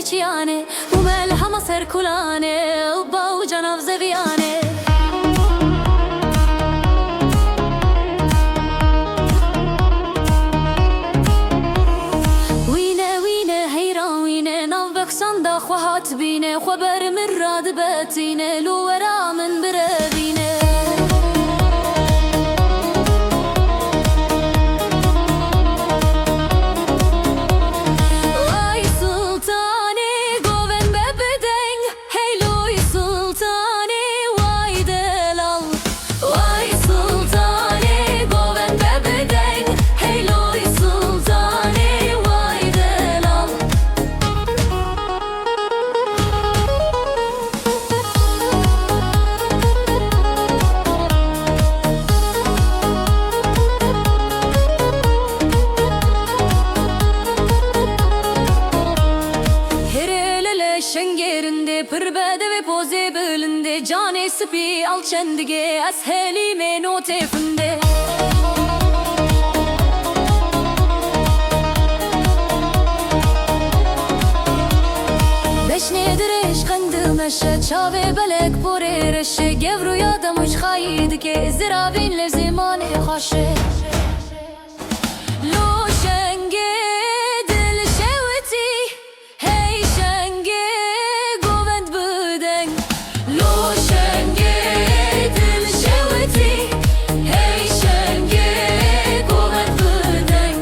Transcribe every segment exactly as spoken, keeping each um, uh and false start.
Çiyane, û me li hema ser kulanê, û ba û canav zeviyane. Wîne, wîne, heyran wîne, nav beksanda xwe hat bîne, xwe ber min radibetîne, lo wera min birevîne. Way Sultanê govend be bi deng, hey loy Sultanê way delal. Way Sultanê govend be bi deng, hey loy Sultanê way delal. Hirê lele şengê rindê, pir bedevê pozê bilindê, canê spî al çendigê, ez helîmê notê findê. Beşnê dirêj qendi meşe, çavê belek porê reşe, gevruya demuj xayî dike, ziravîn li zimanê xweşe. Lo şengê dil şewitî, hey şengê govend bi deng. Lo şengê dil şewitî, hey şengê govend bi deng.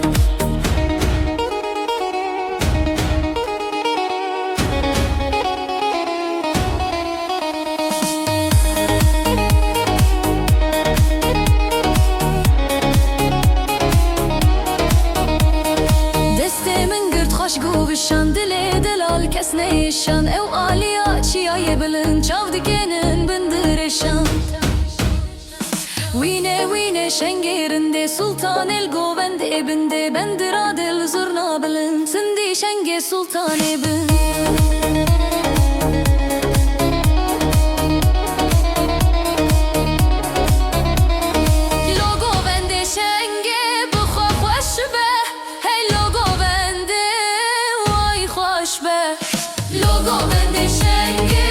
Destê min girt xweş govişan, dilê delal kes neyişan, ew aliya çiyayê bilind, çav dikênin bin dirêşan. Wîne, wîne şengê rindê, sultanê li govendê bindê, bendira dil zurna bilind, sindî şengê sultanê bin. Lo govendê şengê bi xwe xweş be, hey lo govendê way xweş be. Lo govendê şengê